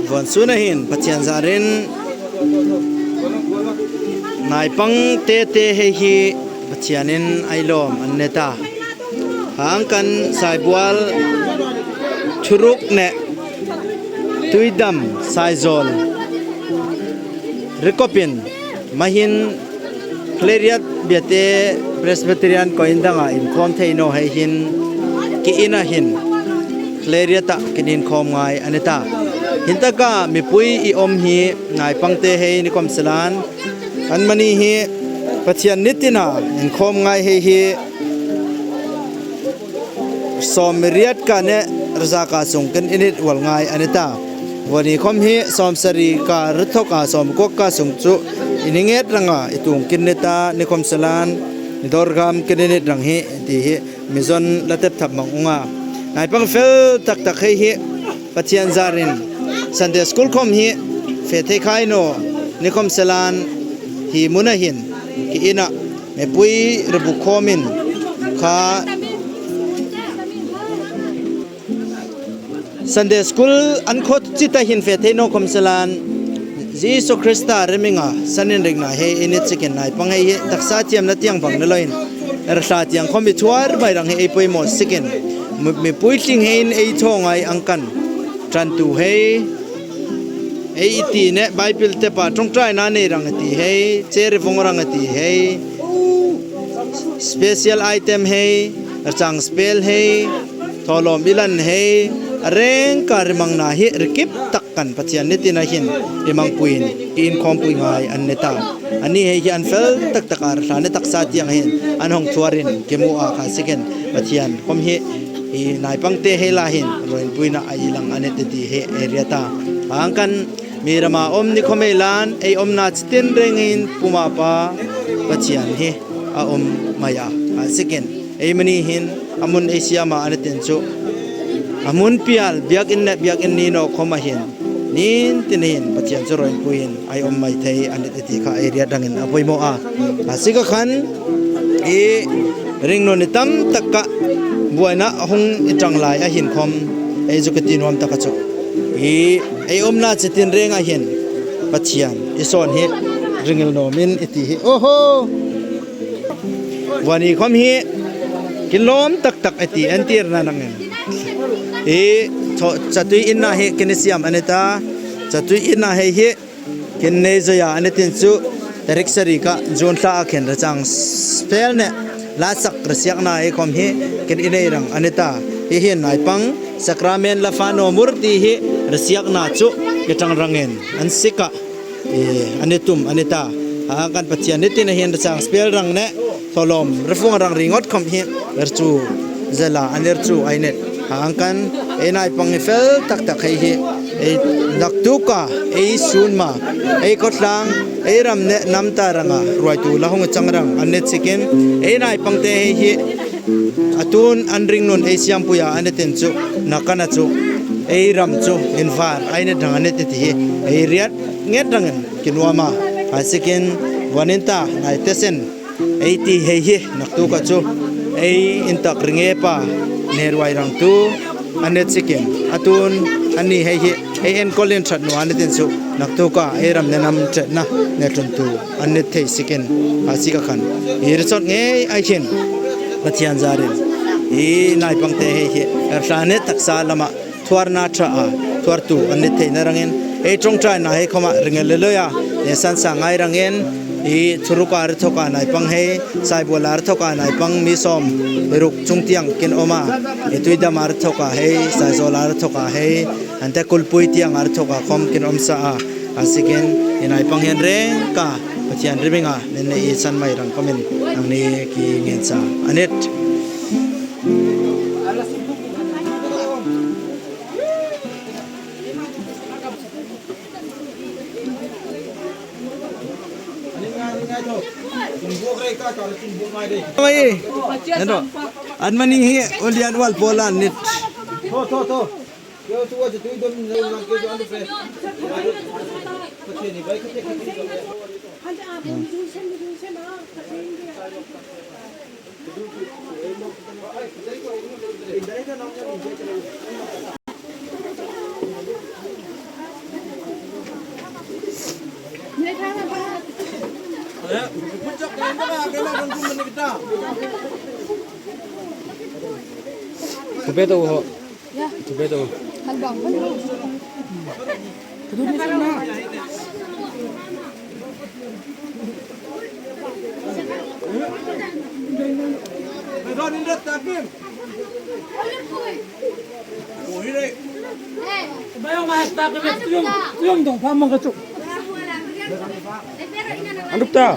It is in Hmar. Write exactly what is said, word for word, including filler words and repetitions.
Vawisun a hin Pathian zarin naipang te te hei hi Pathianin ei lawm an ni ta. Hang kan Saibual, Thuruk ne Tuidam, Saizawl, Rikopin, mahin Khliehriat Biate Presbyterian Koindanga inkhawm thei naw hei hin ki ina hin Khliehriata kin inkhawm ngai a ni ta. Hin taka mipui i um hi naipang te hei ni khawm selan, an mani hi Pathian ni tina inkhawm ngai hei hi sawmriat ka ne rza ka sung kin init wal ngai a ni ta. Vawni khawm hi sawmsari ka rithoka sawmkuok ka sung chu ini nget ranga i tung kin ni ta ni khawm selan, ni dor gam kin init rang hi ti hi mi zon la tep thap mang unga. Naipang fel tak tak hei hi Pathian zarin Sunday School khawm hi fe thei khai naw ni khawm selan, hi muna hin ki ina mipui ri bu khawmin kha Sunday School an khawt chi ta hin fe thei naw khawm selan, Jisu Krista riminga san inrikna hei init sikin naipang hei hi taksa thiemna tiang bang ni loin, er hla tiang khawm i thuar mai rang hi ei poimaw sikin, mi, mipui tling hei in ei thaw ngai ang kan ṭantu hei, ei i ti ne Bible tepa ṭawngṭaina nei rang a ti hei, che ri vong rang a ti hei, special item hei, rachang spel hei, thawlawm i lan hei, a reng ka ri mangna hi ri kip tak kan Pathian ni tina hin i mangpuiin i inkhawmpui ngai an ni ta. Ani hei hi an fel tak tak a, hla ni taksa tiang hin an hawng thuarin ki mu a, kha sikin Pathian khawm hi i naipang te hei la hin rawnpuina a i lang a ni ti ti hi ei hriet a. Hang kan mi rama um ni khawm ei lan, ei umna chi tin rengin puma pa Pathian hi a um mai a, kha sikin ei mani hin a hmun ei siam a, a ni tin chu a hmun pial biak in ne biak in ni naw khawm a hin nin tin hin Pathian chu rawnpuiin ei um mai thei a ni ti ti kha ei hriet rangin a poimaw a. A sik a khan i ringnun i tam tak ka buaina hung i ṭang lai a hin khawm ei zuk i ti nuom tak a chu i ei umna chi tin reng a hin Pathian i sawn hi ringil nuomin i ti hi. Oho! Vawni khawm hi kin lawm tak tak a ti an tir na nangin. I thaw, chatui inna hi kin i siam a ni ta. Chatui inna hei hi kin nei zoi a, a ni tin chu tarik sari ka June thla a khin rachang spel ne la sak risiakna hei khawm hi kin i nei rang a ni ta. Hi hin naipang sacrament la fa naw mur ti hi risiakna chu i ṭang rangin an sik a. I, a ni tum a ni ta. A kan Pathian ni tina hin rachang spel rang ne thawlawm rifung rang ringot khawm hi rchu zela a ni rchu ei ni. Hang kan ei naipang hi fel tak tak hei hi ei naktuk a, ei sun ma, ei khawtlang, ei ram ne nam ta ranga ruoitu la hung chang rang an ni sikin ei naipang te hei hi a tun an ringnun ei siampuia a ni tin chu na kan a chu ei ram chu invar ei ni ṭang a ni ti ti hi ei hriet nget rangin ki nuom a. Kha sikin vawnin ta nai te sen ei ti hei hi naktuk a chu ei intak ringe pa ne ruoi rangtu a ni sikin a tun an ni hei hi ei enkawl inṭhat naw a ni tin chu naktuk a ei ram ne nam ṭhatna ne ṭhungtu a ni thei sikin a sik a khan i ri chawt ngei a hin Pathian zarin i naipang te hei hi er hla ni taksa lama thuarna ṭha a thuartu an ni theina rangin ei ṭawngṭaina hei khawma ringel le loia ei san sa ngai rangin i Thuruk a ri thawka naipang hei, Saibual a ri thawka naipang mi sawmruk chung tiang kin um a, i Tuidam a ri thawka hei, Saizawl a ri thawka hei, ante Kulpui tiang a ri thawka khawm kin um sa a. A sikin i naipang hi an reng ka Pathian riminga nen nei i san mai rang khawmin nangni ki ngen sa a nih. Mai, ento, an mani hi ulian wal polan nit. Kupe to ho. Kupe to. An rup ta.